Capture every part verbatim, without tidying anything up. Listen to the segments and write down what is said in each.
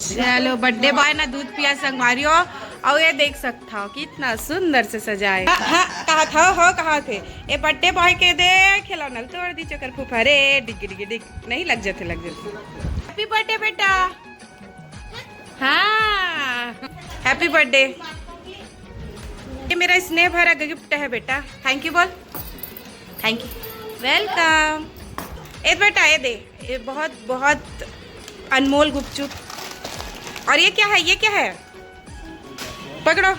चलो, बर्थडे बॉय ना दूध पिया संगवारी हो। और ये देख सकता हो कितना सुंदर से सजाए। हाँ, हाँ, कहा था हो, कहा थे? ए बर्थडे बॉय के दे खिलौना ल तोड़ दी चोकर फूफा रे, डिग डिग डिग। नहीं, लग जाते, लग जाते। हैप्पी बर्थडे बेटा। हाँ, हैप्पी बर्थडे। ये मेरा स्नेह भरा गिफ्ट है बेटा। थैंक यू बोल। Thank you. वेलकम। ए बेटा, ये दे, ये बहुत बहुत अनमोल गुपचुप। और ये क्या है, ये क्या है? पकड़ो।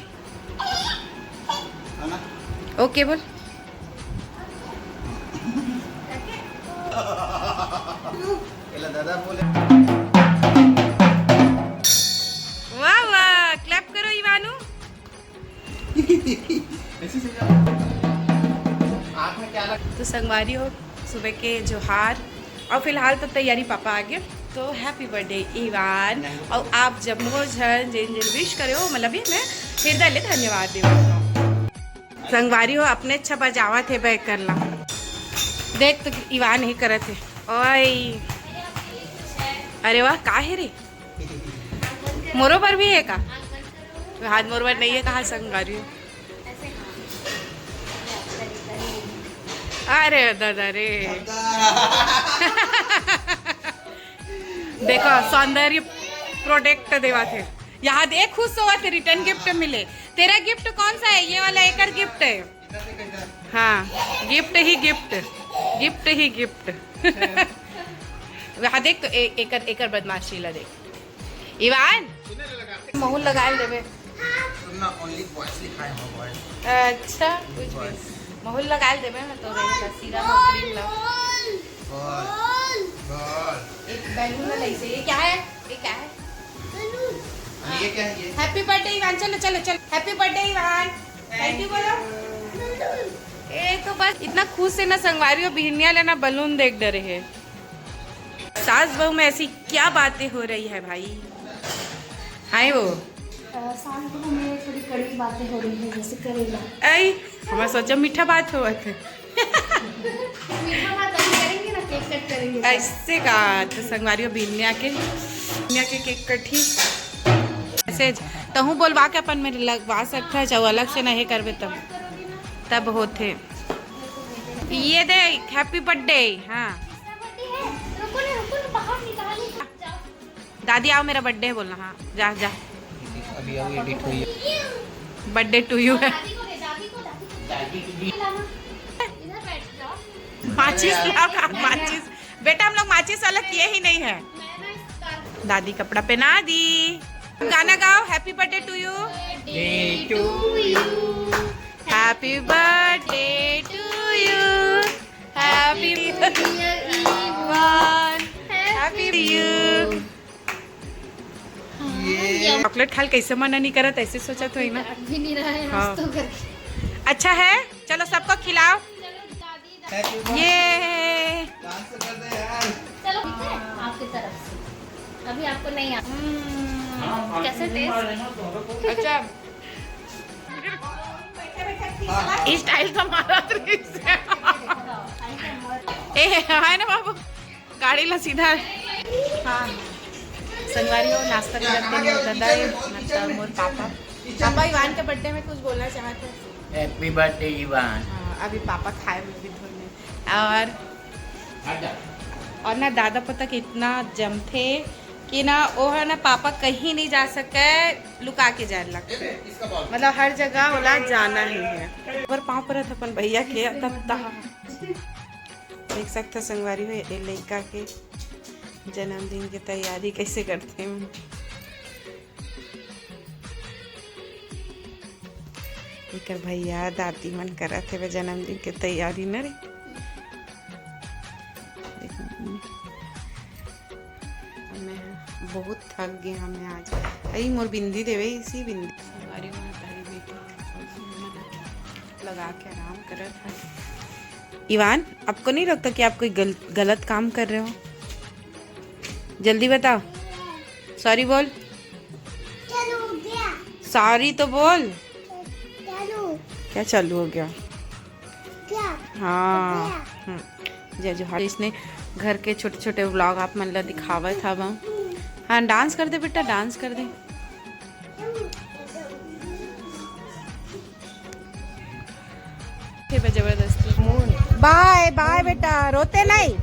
ओके बोल। वाह वाह, क्लैप करो इवानू। तो संगवारी हो, सुबह के जोहार। और फिलहाल तो तैयारी, पापा आ गए। तो हैप्पी बर्थडे इवान। और आप जम्मो झन जेन जेन विश करे हो, मतलब ये मैं हृदय ले धन्यवाद देवत हूँ। संगवारी हो, अपने अच्छा बजावत हे बैग करला। देख तो इवान ही करत हे। ओए, अरे वाह, का हे रे? मोरो बर भी है का? हाथ मोर बर नहीं है, कहाँ संगवारी हो? अरे दादा रे। देखो, सौंदर्य प्रोडक्ट देवा थे। यहाँ देख, खुश होवा थे, रिटर्न गिफ्ट मिले। तेरा गिफ्ट कौन सा है? ये वाला एकर गिफ्ट है। हाँ, गिफ्ट ही गिफ्ट, गिफ्ट ही गिफ्ट। वहाँ देख तो ए-, एकर एकर बदमाशी ला देख। इवान, महूल लगा देबे। सुनना, ओनली बॉयज लिखा है, हाँ, बॉयज। अच्छा, कुछ भी। बॉयज। महूल लगा देबे ना तो रहेगा सीरा मकड़ी ला। Ball, ball. एक बैलून वाला इसे, ये क्या है? ये क्या है? बैलून। हाँ, ये क्या है ये? हैप्पी बर्थडे इवान, चलो चलो चलो, happy birthday Ivan. Thank you बोलो। ए तो बस इतना खुश है ना संगवारी हो, बिहनिया लेना बलून देख डरे है। सास बहू में ऐसी क्या बातें हो रही है भाई? हाय वो। अ, सास बहू में थोड़ी कड़वी बातें हो रही है, जैसे करेला। आई, हमारा सोचा मीठा बात हो थे। मीठा बात अभी करेंगे ना, केक कट करेंगे। ऐसे का तो संगवारी हो बिहनिया के, बिहनिया के केक कटी। ऐसे तहूँ बोलवा के अपन मेर लगवा सकत है, चाहे अलग से नहीं करबे तब, तब होथे। ये दे, हैप्पी बर्थडे। हाँ। किसका बर्थडे है? रुको ना, रुको ना, बाहर निकालो। जाओ। दादी आओ, मेरा बर्थडे है बोलना। हाँ, जा जा। अभी आओ, एडिट हुई है। बर्थडे टू यू है। दादी को दे, दादी को, दादी को। दादी की भी। लाना। इधर बैठ जाओ। माचिस लाओ, माचिस। बेटा, हम लोग माचिस वाला किए ही नहीं है। मैं ना इस कार दादी कपड़ा पहना दी। गाना गाओ, Happy birthday to you। Day to you। Happy birthday to you। Happy birthday, Ivan। Happy to you। Chocolate खाल कैसे मना नहीं करत, ऐसे सोचा तो ही ना। अभी नहीं रहा है, हाँ। नाश्ता करके। अच्छा है, चलो सबको खिलाओ। ये डांस कर दे यार। चलो, ठीक है, आपकी तरफ से। अभी आपको नहीं आता। हम्म, कैसे टेस्ट? अच्छा। स्टाइल तो मारा तू इससे। ए, है ना बाबू? गाड़ी ला सीधा। हाँ, संगवारी हो, नाश्ता करते हैं दादा ये, मतलब मोर पापा। पापा इवान के बर्थडे में कुछ बोलना चाहते हैं? Happy birthday Ivan. हाँ, अभी पापा खाए में भी धुन में। और, और ना दादा पोता के इतना जमथे कि ना वो है ना पापा कहीं नहीं जा सके, लुका के जाए लगथे। मतलब हर जगह ओला जाना ही है। पर पाँव परत अपन भैया के तब तक। देख सकथो संगवारी हो, ए लइका के जन्मदिन के तैयारी कैसे करथे। एकर भैया दादी मन करत हेवे जन्मदिन के तैयारी न रे। देखो, मैं बहुत थक गया मैं आज। अई मोर बिंदी देवे, इसी बिंदी। संगवारी हो, तारी बेटी लगा के आराम करत है। इवान, आपको नहीं लगता कि आप कोई गल-, गलत काम कर रहे हो? जल्दी बताओ, सॉरी बोल। चलो, हो गया। सॉरी तो बोल। चलो। क्या चालू हो गया? क्या? हाँ। हो गया। हम्म। जय जोहार। इसने घर के छोटे-छोटे व्लॉग आप मन ला दिखावत हवं। हाँ, डांस कर दे बेटा, डांस कर दे। ठीक है, जबरदस्ती। बाय बाय बेटा, रोते नहीं।